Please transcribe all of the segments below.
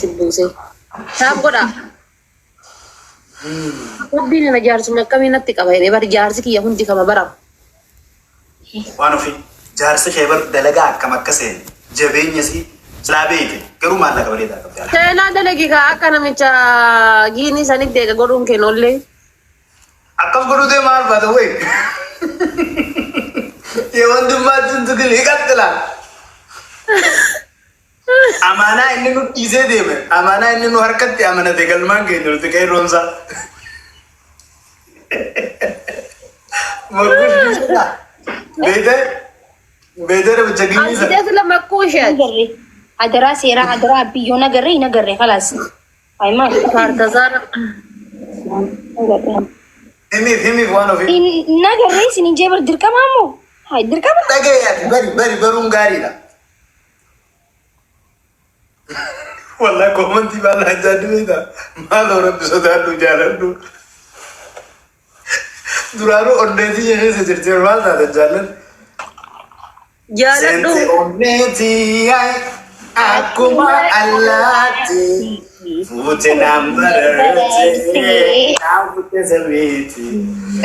si buuse. Taap godhaa. Rabbiin ana jaarsuma akkamii natti qaba jedhee bari jaarsi kiyya hundi kama baramu. Waan ofii jaarsi kee bar dalagaa akkam akka seene jabeenya isii silaa beeyte garuu maallaqa bareedaa qabdi alhamdulillah. Seenaa dalagi kaa akka namicha giinii sanitti eega godhuun kee noollee. Akkas godhuu deema maal baata way. የወንድማችን ትግል ይቀጥላል። Amaanaa inni nu dhiisee deeme, amaanaa inni nu harkatti amanate galmaan keenya nuti qeerroonsaa. Morgush dhiisedha. Beetee beetee namicha ginnii sana. Argitee sila makkuu isheet. Nagarre. Adaraa seeraa adaraa biyyoo nagarre hin agarre kalaas. Ay maal. Kaartazaara. Nagarre. Himiif himiif waan ofii. Nagarre isin hin jeebar dirqama ammoo. Hay dirqama. Dhagaye ati bari bari baruun gaariidha. Wallah koomantii baala ajjaaddu beektaa maaloo rabbi sodaadhu jaaladhu. Duraanuu onneetii ishee keessa jirti maal taate jaallan. Jaaladhu. Seente onneetii ay akkuma allaatti fuute naan bararte naan fuute samiiti.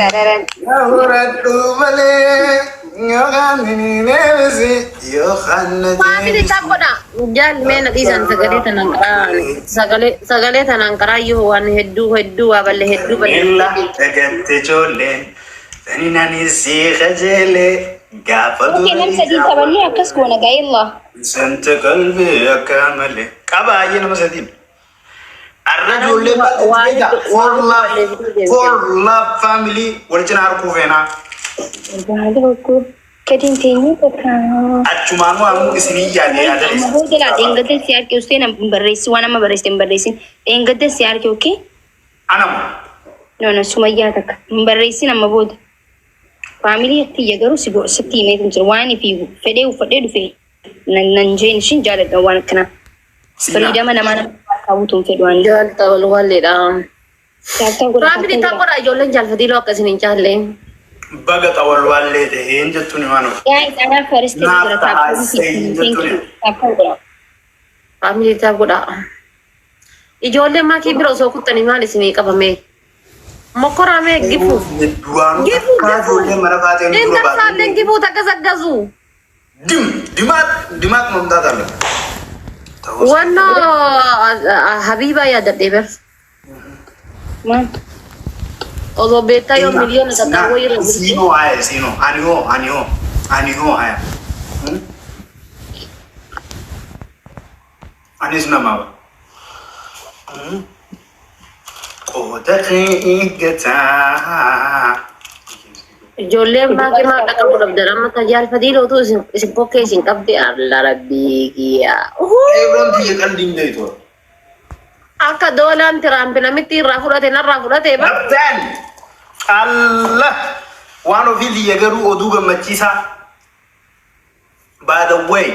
Dararan. Na horadhu malee yookaan ni deebisi yookaan na Faamilii deebisi. tap godha. Jaal mee na dhiisan sagalee tanaan qaraa sagalee sagalee tanaan qaraayyuu waan hedduu hedduu waa balle hedduu balle. Milla dagatte ijoolleen saninani si kajeele gaafa Okay, nam durii sadii taphannee akkas goona gaa'ellah. Santa qalbii akka malee. Qaba baay'ee nama sadiin. Arra ijoollee Waa baay'ee hedduu for waa hedduu love balleessituu for deemte. love family wal cina harkuu feenaa. Gadiin teenyee takka. Achumaanuu ammoo isinii yaade yaada Amma booda laa dheengadda si arge usteen hin barreessi waan amma barreessite hin barreessin. Dheengadda si arge okay? Anamu. No no sumayyaa takka hin barreessin amma booda. Faamilii tiyya garuu si sitti himee hin jiru waan fi fedhee uffadhee dhufe nan nan jeen ishin jaaladha waan akkanaa. Siinaa. Firiidama namaa nama kaawwutu hin fedhu ani. Jaalta wal walleedha. Taaptaa godha Faamilii taaptaa tap godha. godha ijoolleen jaalfatiiloo akka isin hin caalle. Baga xawalwaallee ta'een jettuun waan of. Guys, anaa first Naaf jira ta'a taaptaa seen thank jettuun. you. Taaptaa godha. Faamilii tap godha. Ijoolleen maakii bira osoo kuttanii maal isinii qabame? Mokkoraa mee gifu. Duraanuu Gifu takkaa gifu. ijoollee mana baateen dura Intarsaalleen baatee. gifuu takka saggazu. Dim dimaat dimaat mamtaa taala. Ta'us. Wannoo Habiibaa yaadadhee bar. Maal? Osoo beektaa yoo miliyoona takkaa wayii irra jirti. Siinoo haya siinoo ani hoo ani hoo ani hoo haya. Anis nama ba. Qooda kee eeggataa. Ijoolleen maakii maal dhaqabu dhabdan amma tajaajilfatiilootu isin isin kokkee isin qabdi alla rabbii kiyya. Qeerroon tiyya qalbii hin beektu. Akka doolaan Tiraamp namitti irraa fudhate narraa fudhate ba. Dabtaan Allah waan ofii tiyya garuu oduu gammachiisaa. By the way,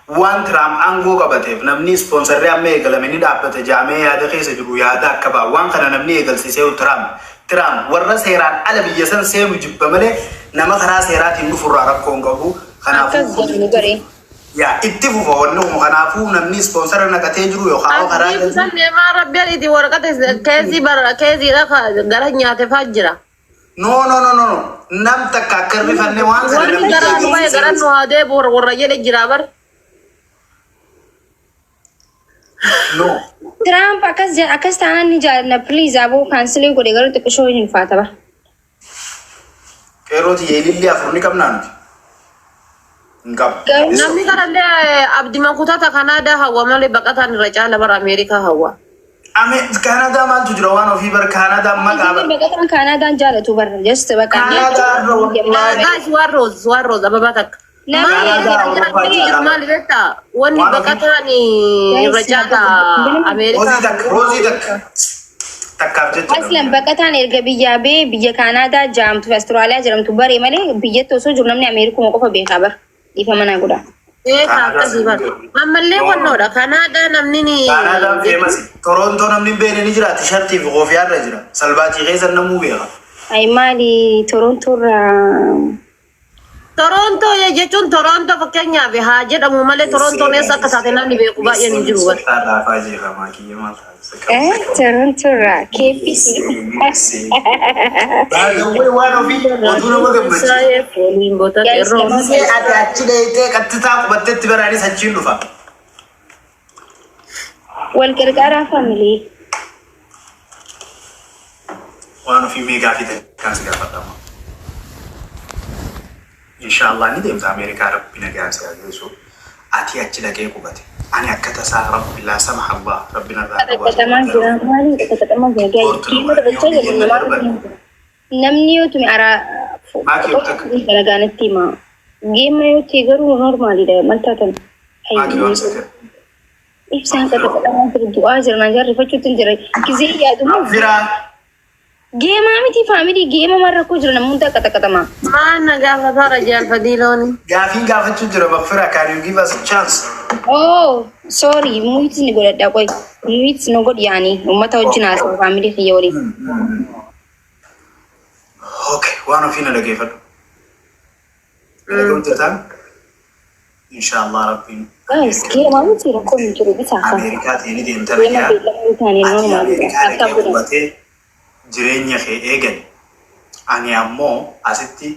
waan Tiraamp aangoo qabateef namni ispoonsarri amma eegalame ni dhaabbata jaamee yaada keessa jiru yaada akka ba'a. Waan kana namni eegalsiisee Tiraamp. Tiraamp warra seeraan ala biyya san seenu jibba malee nama karaa seeraatiin dhufurraa rakkoo hin qabu. Akkas Kanaafuu jedhu garee. yaa itti fufa wanni kun kanaafuu namni ispoonsara naqatee jiru yookaan karaa Abdii kutanne maa rabbi adiiti waraqata keezii bara keeziidha gara nyaate faa jira. No no no no no nam takka akka hin rifanne waan kana Warri namni garaa nu bahe garan nu haa deebi'u warra jedhe jira bar. No. Tiraamp akkas akkas taanaan ni jaalladha please aboo kaansilee godhe garuu xiqqishoo hin ulfaata bara. Qeerroo tiyya ilillee afur ni qabnaa nuti. Hin qabu. Garuu Namni kanallee abdima kutata Kanaadaa hawwa malee baqataan irra caala bara Ameerikaa hawwa. Ame Kaanaadaa maaltu jira waan ofii bar Kaanaadaa maqaa bar. Baqataan Kaanaadaan jaalatu bara just baqa. Kaanaadaa irra wallaahi. Guys, waan roos waan roos ababaa takka. Namni Kaanaadaa Awurooppaa caala. Maali beektaa? Wanni Waan ofii. baqataan irra caala Roozii Ameerikaa. takka roozii takka. Takkaaf jecha. Aslan baqataan erga biyyaa bee biyya Kaanaadaa jedhamtu fi Awustiraaliyaa jedhamtu baree malee biyyatti osoo jiru namni Ameerikuma qofa beekaa bara. Dhiifama naa godha. Eegaa akkasii bara. Ammallee wannoodha. Kanaadaa namni ni. Kaanaadaan feemasi. Torontoo namni hin beekne ni jira. Tishartii fi koofiyaa irra jira. Salbaatii keessa namuu beeka. Ay maali Torontoorraa. Torontoo jechuun Torontoo fakkeenyaaf haa jedhamu malee Torontoon eessa akka taate namni beeku baay'een hin jiru. Bara. Dhaafaa jeeqamaa kiyya maal taasisa? Toronto irraa KFC. Baagawwee waan ofii oduu nama gammachiisu. Fooliin boota qeerroo. Gisee ati achi dheeyitee qattitaa qubattetti baraanis achiin dhufa. Wal gargaaraa family. Waan ofii mee gaafii takkaan si gaafadhama. Inshaallah ni deemta Ameerikaa, Rabbi nagaan si haa geessu. Ati achi dhaqee qubate. Ani akka tasaa Rabbi laa samaha Allah Rabbi narraa qabu as Qaxaqaxamaa jira. Maaliin qaxaqaxamaa jira? Deport Gaayis taphachaa yoo jiru biyya namaa darban. Namni yoo tume araa Maakii yoo takka. dalagaa natti hima. Geemma yoo ta'e garuu normaalidha. Maal taatan? Maakii waan sakka. Ibsaan qaxaqaxamaa jira. Du'aa jira. Naan jaarrifachuutti hin jira. Gizee yaaduma. Firaa. Geemaa miti family, geema maal rakkoo jira, namni hunda qaxaqaxamaa. Maan na gaafataara jaalfadiilooni. Gaafiin gaafachuu jira Mafira, can you give us a chance? Oh, sorry, mute ni godhadha qoy. Mute no godhi yaani uummata wajjin haasa'u family kiyya waliin. Okay, waan ofii na dhageeffadhu. Dhaga'uu jirtaan? Inshaallah Rabbiin Guys, geemaa miti rakkoon hin jiru bitaa kan. Ameerikaa ta'ee ni deemta Geema nagaa. beellama yoo taane Ati normaalidha. Ameerikaa Akka dhaqee godhan. qubatee jireenya kee eegali. Ani ammoo asitti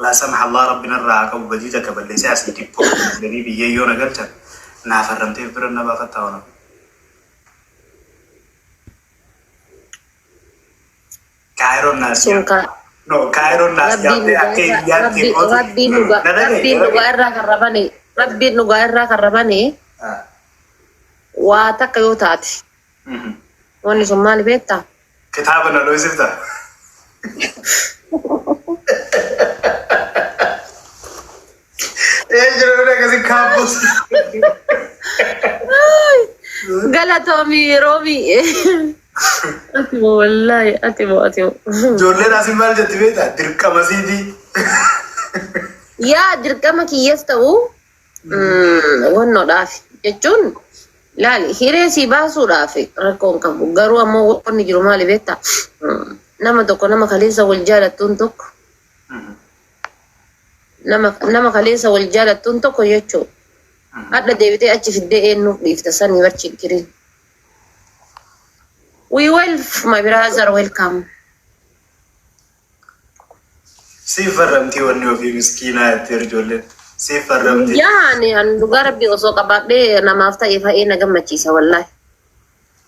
laa samaha Allah Rabbi narraa haa qabu badii takka balleessee asii deport godhanii biyyee yoo na galchan naaf harramteef bira na baafattaa waan ofii. Kaayiroon naas Sun ka No, Kaayiroon naas Rabbiin yaabdee dhugaa akka irraa hiyyaatti rabbi gootu. rabbiin dhugaa Na dhagaye, rabbiin na dhugaa dhagaye. irraa kan rabane rabbiin dhugaa irraa kan rabane waa takka yoo taate wanni sun maali beektaa? Kitaaba na dhoysifta. Ee jiru akkasii kaabbos. Galatoomii Roomi. Ati moo wallaahi ati moo ati moo. Ijoolleen asii maal jetti beektaa? Dirqama siitii. Yaa dirqama kiyyas ta'u wannoodhaaf jechuun laali hiree sii baasuudhaaf rakkoo hin qabu. Garuu ammoo wanni jiru maali beektaa? Nama tokko nama kaleessa wal jaalattuun tokko nama kaleessa wal jaalattuun tokko jechuun hadha deebitee achi fiddee eenyuuf dhiifta sanii barchiikirin. We will, my brother, welcome. Siif farramtii wanni ofii miskiinaa jettee ijoolleen. Siif farramtii. Yaa ani an dhugaa Rabbii osoo qabaadhee namaaf ta'e fa'ee na gammachiisa wallaahi.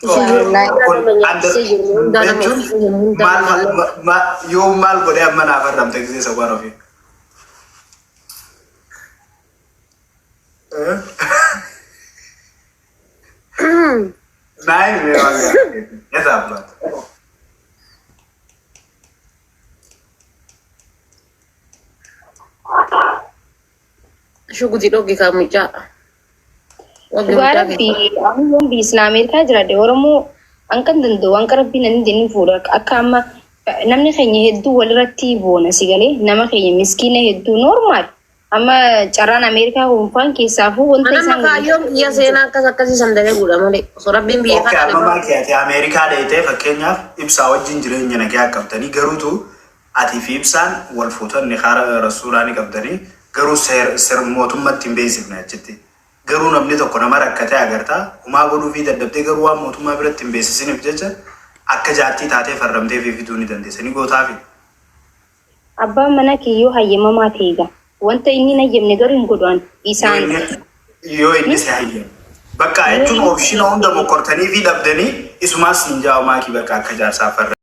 Kun Nama nyaachisee jiru hundaa nama jechuun uffisee jiru hundaa maal nama yoo maal godhee amma naaf farramte gisee isa waan ofii. Naa himi waan gaarii. Yes, abbaat. Shugutii dhogi kaa mucaa. Waggi Dhugaa mucaa Rabbii ani yoon biyya isin Ameerikaa jiraadhe Oromoo hanqan danda'u hanqa Rabbiin ani inni fuudha akka amma namni keenya hedduu walirratti boona si galee nama keenya miskiina hedduu normal amma carraan Ameerikaa kunfaan keessaafuu wanta Anamma isaan kaayyoon kiyya seenaa akkas akkasii san dalaguudha malee osoo Rabbiin biyya Okay, kana amma maal keeyate Ameerikaa dheeyitee fakkeenyaaf ibsaa wajjin jireenya nagaa qabdanii garuutu atii fi ibsaan wal fuutan ni kaara rasuulaa ni qabdanii garuu seer mootummatti hin beeksifne achitti. Garuu namni tokko nama rakkatee agartaa humaa godhuu fi dadhabdee garuu waan mootummaa biratti hin beeksisiniif jecha akka jaartii taatee farramtee fi fiduu ni dandeessa. Ni gootaafi. Abbaan mana kiyyoo hayyamamaa ta'e egaa wanta inni hin hayyamne garuu hin godhu ani Yoo isaan inni yoo inni si hayyame. Bakka jechuun option hunda mokortanii fi dhabdanii isumaas hin jaa'u maakii bakka akka jaarsaa farra.